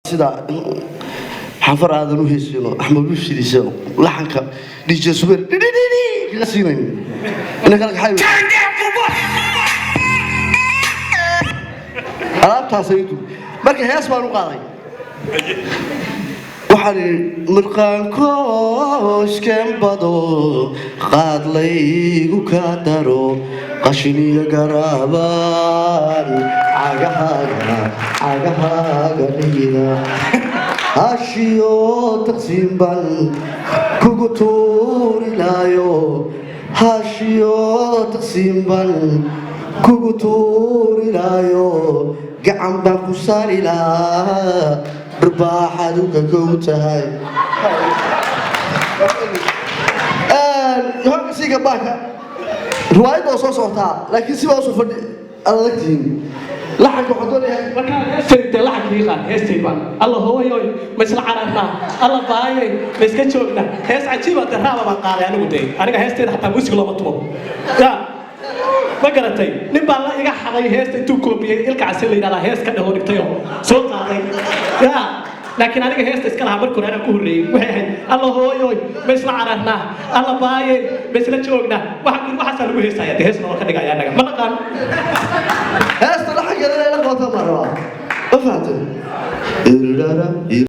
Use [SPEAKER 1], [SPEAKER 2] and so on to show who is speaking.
[SPEAKER 1] Sida Xanfar aadan u heysino, Axmed Bifsidiisa, laxanka DJ Subeer dhidhidhidhi kaga siinayn ina kala kaxay alaabtaas aydu. Marka hees baan u qaaday, waxaan idhi: mirqaankooskembado qaad laygu ka daro, qashin iyo garaabaan cagahaaga cagahaaga dhigida, hashiyo taqsiimban kugu tuurilaayo, hashiyo taqsiimban kugu tuurilaayo, gacan baan ku saari lahaa, dharbaaxaad u kakow tahay. Yohakasiga baaka riwaayadda oo soo socotaa, laakiin sibaa usoo fadhi aad adagtihiin. Laxanka waxaan doonayaa
[SPEAKER 2] Marka heestayda laxanka ii qaad. Heestay baan, alla hooyoy, ma isla cararnaa? Alla baayay, ma iska joognaa? Hees cajiiba de raaba baan qaaday anigu de. Aniga heestayda xataa muusig looma tumo ya, ma garatay? Nin baa la iga xaday heesta intuu koobiyey, ilka casi la yidhahdaa, hees ka dhehoo dhigtayoo soo qaaday ya. Laakiin aniga heesta iska lahaa markii hore, anaa ku horreeyey. Waxay ahayd: alla hooyoy, ma isla cararnaa? Alla baayay, ma isla joognaa? Waxaan ku yidhi, waxaasaa lagu heesaya de, hees nooga ka dhigaya annaga ma naqaan.
[SPEAKER 1] Heesta laxankeeda inay la qabataan baan rabaa, ma fahamtay?